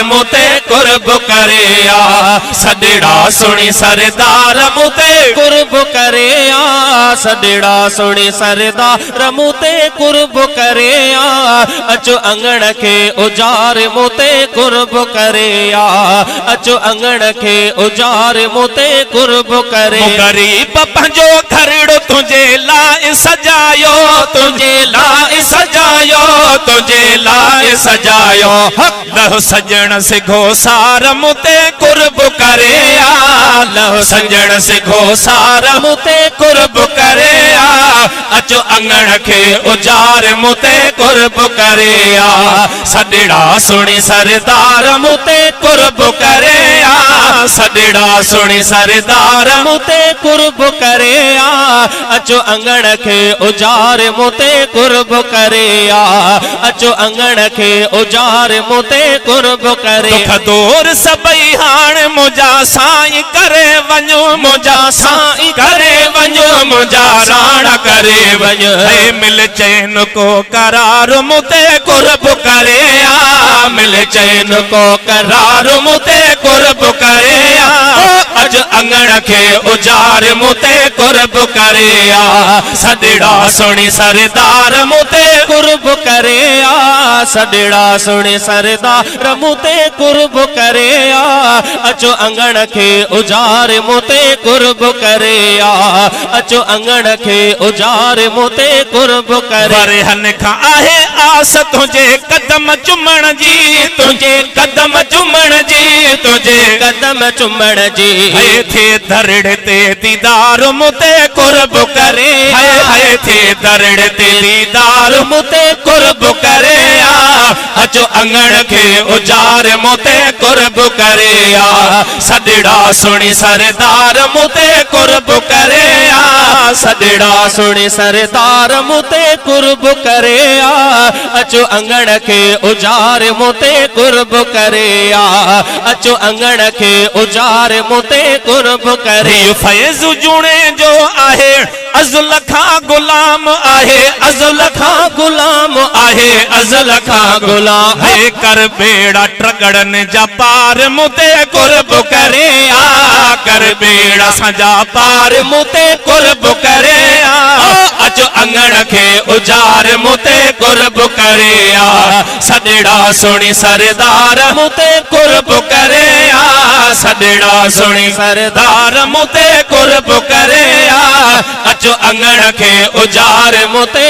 مون تي قرب ڪري آ، سڏڙا سڻي سردار مون تي قرب ڪري آ، سڏڙا سڻي سردار مون تي قرب ڪري آ، اچ اڱڻ کي اجار مون تي قرب ڪري آ، اچ اڱڻ کي اجار مون تي قرب ڪري. مون غريب پنهنجو گهرڙو تنهنجي لاء سجايو، تنهنجي لاء سجايو، تنهنجي لاء سجايو، لهه سڄڻ سگهو سار مون تي قرب ڪري آ، لهه سڄڻ سگهو سار مون تي قرب ڪري آ، اچ اڱڻ کي اجار مون تي قرب ڪري آ، سڏڙا سڻي سردار مون تي قرب ڪري آ، سڏڙا سڻي سردار مون تي قرب ڪري آ، اچ اڱڻ کي اجار مون تي قرب ڪري آ، اچ اڱڻ کي اجار مون تي قرب ڪري. دک دور سڀئي هاڻ منهنجا سائين ڪري وڃ، منهنجا سائين ڪري وڃ، منهنجا راڻا ڪري وڃ، هي مل چين ڪو قرار مون تي قرب ڪري آ، مل چين ڪو قرار مون تي قرب ڪري آ، اڄ اڱڻ کي اجار مون تي قرب ڪري آ، سڏڙا سڻي سردار مون تي قرب ڪري آ، سڏڙا سڻي سردار مون تي قرب ڪري آ، اچ اڱڻ کي اجار مون تي قرب ڪري آ، اچ اڱڻ کي اجار مون تي قرب ڪري. ورهن کان آهي آس تنهنجي قدم چمڻ جي، تنهنجي قدم چمڻ جي، تنهنجي قدم چمڻ جي، هي ٿئي درڙ تي ديدار مون تي قرب ڪري، هي هي ٿئي درڙ تي ديدار مون تي قرب ڪري آ، اچ اڱڻ کي اجار مون تي قرب ڪري آ، سڏڙا سڻي سردار مون تي قرب ڪري آ، سڏڙا سڻي سردار مون تي قرب ڪري آ، اچ اڱڻ کي اجار مون تي قرب ڪري آ، اچ اڱڻ کي اجار مون تي قرب ڪري. هي فيض جوڻي جو آهي ازل کان غلام آهي، ازل کان غلام آهي، ازل کان غلام، هي ڪر ٻيڙا ٽڳڙن جا پار مون تي قرب ڪري آ، ڪر ٻيڙا اسان جا پار مون تي قرب ڪري آ، اچ اڱڻ کي اجار مون تي قرب ڪري آ، سڏڙا سڻي سردار مون تي قرب ڪري آ، سڏڙا سڻي سردار مون تي قرب ڪري آ، اچ اڱڻ کي اجار مون تي.